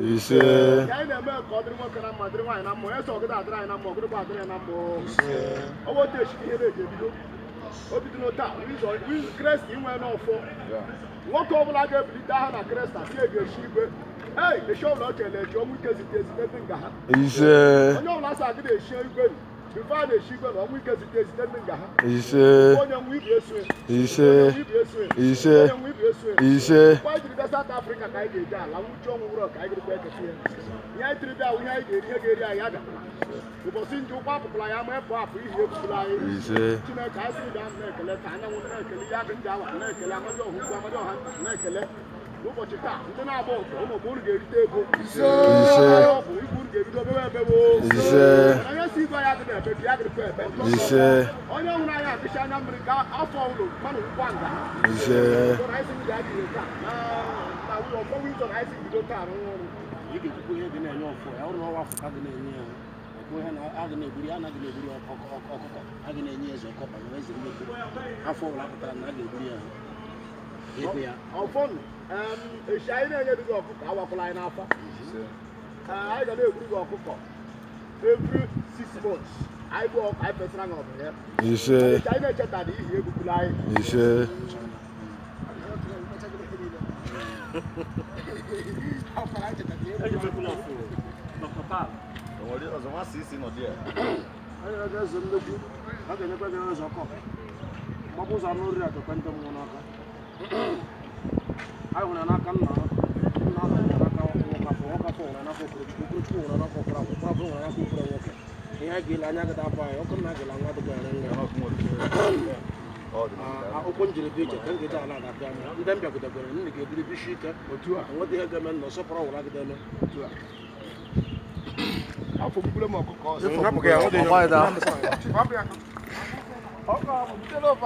Ise. Ihe anyị na-eme ka ọ dịrị nwoke na mma, dịrị nwaanyị na mma. Onye sọ ọgịda adịrị anyị na mma, ọgịdịkwa adịrị ya na mma. Ọ bụ otu echi ka ihe na-eji ebido. O bidoro taa Cresta inwe n'ọfọ. Nwoke ọbụla ga-ebilite aha na Cresta si ga-eshi igwe. Ei, eshi ọbụla o chere echi, ọnwụ ike zite ezite ndị nga ha. Ise. Onye ọbụla sị agịda eshi igwe, before a na-eshi igwe na ọnwụ ike zite ezite ndị nga ha. Ise. Onye nwe ibi eso ya. Ise. Onye nwe ibi eso ya. Ise. Onye nwe ibi eso ya. Ise. Mgbe anyị jiri bịa South Africa ka anyị ga-eji ala nwụchi ọnwụ wụrọ ka anyị gịrịkwa eketa ya. Ihe anyị tiri bịa ahụ, ihe anyị ga-eri, ihe ga-eri anyị abịakwala. Ụbọchị nje ụkwụ apụkwala ya ma epụ apụ ihe ebukwala anyị. Ise. Chineke, anyị sịrị bịa na-ekele ka anyanwụ na-ekele ihe agụ ndị awa na-ekele amadị ọha ugwu, amadị ọha nta na-ekele n'ụbọchị taa. Ndị na-agba ọgụ ụmụ mgbe unu ga-erite ego. Ise. Ọgwụ igwe unu ga-ebido bewe ebewo. Ise. Onye si igwe ya adịghị ebe ka ya gịrịkwa ebe. Ise. Onye hụrụ anyị akịcha anya mmiri ka afọ ụlọ mmanụ ngwa nga. Ise. Na ụlọ ọfọ Windsor na anyị si bido taa rụọ ọrụ. Ị ga-ejikwa ihe gị na-enye ọfọ ya ụlọ ọwa afọ ka gị na-enye ya ọkụ ihe na a gị na-egburi, anaghị na-egburi ọkụkọ, a gị na-enye eze ọkọkọ na eze nnukwu afọ ụlọ apụtara na a ga-egburi ya ego ya. Ọfọnụ echi anyị na-enye gị ọkụkọ awakwala anyị n'afọ. Anyị ga na-egburu gị ọkụkọ every 6 months. Anyị gbuo ọkụkọ, anyị fesara gị ọbụla ya. Ise. Echi anyị na-echeta na ihi egbukwula anyị. Ise. Ọzọ nwa si nọ dị ya. A ga eze nnukwu, a ga-enyekwa gị eze ọkọkọ mgbapụ ụzọ anụ nri akekwe ndị mmụọ n'aka. Anyị hụrụ ya n'aka nna ha, nna ha hụrụ ya n'aka nwokafọ, nwokafọ hụrụ ya n'aka okorochukwu, okorochukwu hụrụ ya n'aka okoro, okoro hụrụ ya n'aka okoro nwoke. Ihe anyị ga-ele anya gịda afọ anyị ọkụ nna gịla nwa dịkwa ere nri. Ụkwụ njiri bụ ije ka m ga-eji ala aga bịa mma. Ndị m bịagudekwere nne ga-ebiri bisi ike Otu a. Enweta ihe ga-eme nna ọsọpụrụ ọwụla gị eme. Otu a. Afọ gbugbule m ọkụkọ ọzọ. Ọgbaa ịda. Ọkụ ahụ butere ofe.